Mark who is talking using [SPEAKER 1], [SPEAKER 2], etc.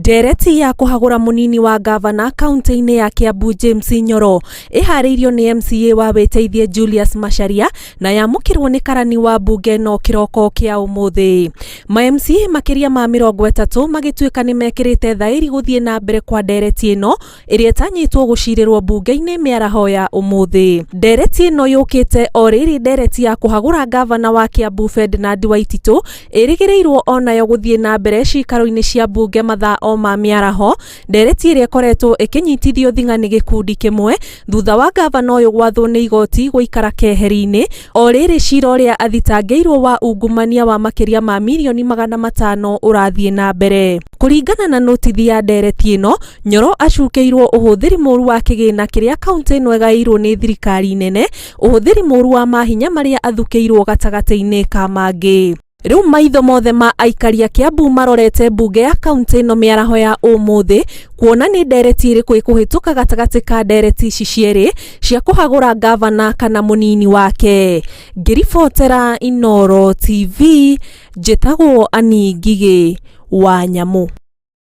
[SPEAKER 1] Ndereti ya kũhagũra mũnini wa ngavana kaunti-inĩ ya Kiambu James Nyoro ĩharĩirio nĩ MCA wa Wĩteithie Julius Macharia na yamũkĩrwo nĩ karani wa mbunge ĩno kĩroko kĩa ũmũthĩ. Ma MCA makĩria ma 30 magĩtuĩka nĩ mekĩrĩte thaĩri gũthiĩ na mbere kwa ndereti ĩno ĩrĩa ĩtanyĩtwo gũcirĩrwo mbunge-inĩ mĩaraho ya ũmũthĩ. Ndereti ĩno yũkĩte o rĩrĩ ndereti ya kũhagũra ngavana wa Kiambu Ferdinand Waititũ ĩrĩgĩrĩirwo onayo gũthiĩ na mbere cikaro-inĩ cia mbunge mathaa o ma mĩaraho. Ndereti ĩrĩa ĩkoretwo ĩkĩnyitithio thing'a nĩ gĩkundi kĩmwe thutha wa ngavana ũyũ gwathwo nĩ igoti gũikara keheri-inĩ o rĩrĩ cira ũrĩa athitangĩirwo wa ungumania wa makĩria ma mirioni 500 ũrathiĩ na mbere. Kũringana na notithi ya ndereti ĩno, Nyoro acukĩirwo ũhũthĩri mũru wa kĩgĩna kĩrĩa kauntĩ ĩno ĩgaĩirwo nĩ thirikari nene, ũhũthĩri mũru wa mahinya marĩa athukĩirwo gatagatĩ-inĩ ka mangĩ. Rĩu maitho mothe ma aikari a Kiambu marorete mbunge ya kauntĩ ĩno mĩaraho ya ũmũthĩ kuona nĩ ndereti ĩrĩkũ ĩkũhĩtũka gatagatĩ ka ndereti ici cierĩ cia kũhagũra ngavana kana mũnini wake. Ngĩribotera Inooro TV, njĩtagwo Annie Ngigĩ wa Nyamũ.